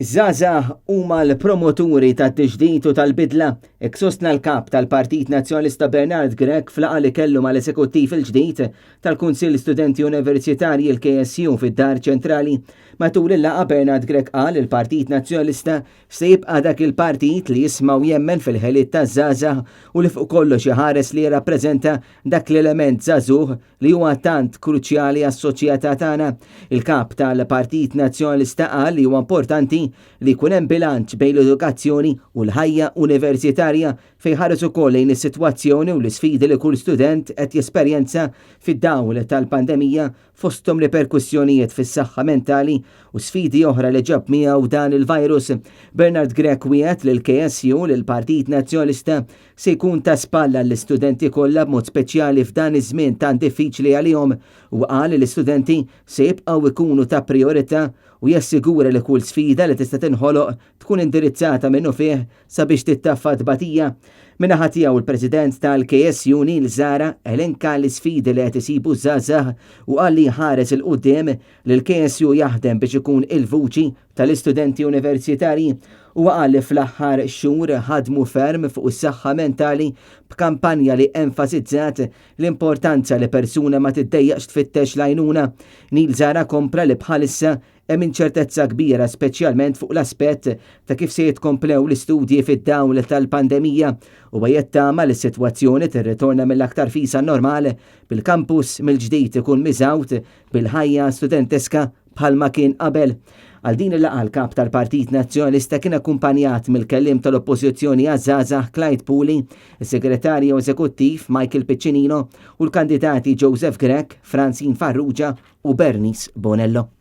Żgħażagħ huma l-promoturi tat-tiġdid u tal-bidla, hekk sostna l-Kap tal-Partit Nazzjonalista Bernard Grech f'laqgħa li kellu mal-Eżekuttiv il-ġdid tal-Kunsill Studenti Universitarji l-KSU fid-Dar Ċentrali. Matul il-laqgħa Bernard Grech qal li l-Partit Nazzjonalista se jibqa' dak il-partit li jisma' u jemmen fil-ħiliet taż-żgħażagħ u li fuq kollox iħares li jirrappreżenta dak l-element żagħżugħ li huwa tant kruċjali għas-soċjetà tagħna. Il-Kap tal-Partit Nazzjonalista qal li huwa importanti li jkun hemm bilanċ bejn l-edukazzjoni u l-ħajja universitarja fejn ħares ukoll lejn is-sitwazzjoni u l-isfidi li kull student qed jesperjenza fid-dawl tal-pandemija fosthom riperkussjonijiet fis-saħħa mentali u sfidi oħra li ġab miegħu dan il-virus. Bernard Grech wiegħed lill-KSU li l-Partit Nazzjonalista se jkun ta' spalla għall-istudenti kollha b'mod speċjali f'dan iż-żmien tant diffiċli għalihom. Huwa qal li l-istudenti se jibqgħu jkunu ta' prijorità u jassigura li kull sfida li tista' tinħoloq tkun indirizzata minnufih sabiex tittaffa t-tbatija. Min-naħa tiegħu l-President tal-KSU Neil Zahra elenka l-isfidi li qed isibu ż-żgħażagħ u qal li jħares 'il quddiem li l-KSU jaħdem biex ikun il-vuċi tal-istudenti universitarji. Huwa qal li fl-aħħar xhur ħadmu ferm fuq is-saħħa mentali b'kampanja li enfasizzat l-importanza li persuna ma tiddejjaqx tfittex l-għajnuna. Neil Zahra kompla li bħalissa hemm inċertezza kbira speċjalment fuq l-aspett ta' kif se jitkomplew l-istudji fid-dawl tal-pandemija. Huwa jittama li s-sitwazzjoni tirritorna mill-aktar fis għan-normal bil-kampus mill-ġdid ikun miżgħud bil-ħajja studenteska bħalma kien qabel. Għal din il-laqgħa l-Kap tal-Partit Nazzjonalista kien akkumpanjat mill-kelliem tal-Oppożizzjoni għaż-Żgħażagħ Clyde Puli, is-Segretarju Eżekuttiv Michael Piccinino u l-kandidati Joseph Grech, Francine Farrugia u Bernice Bonello.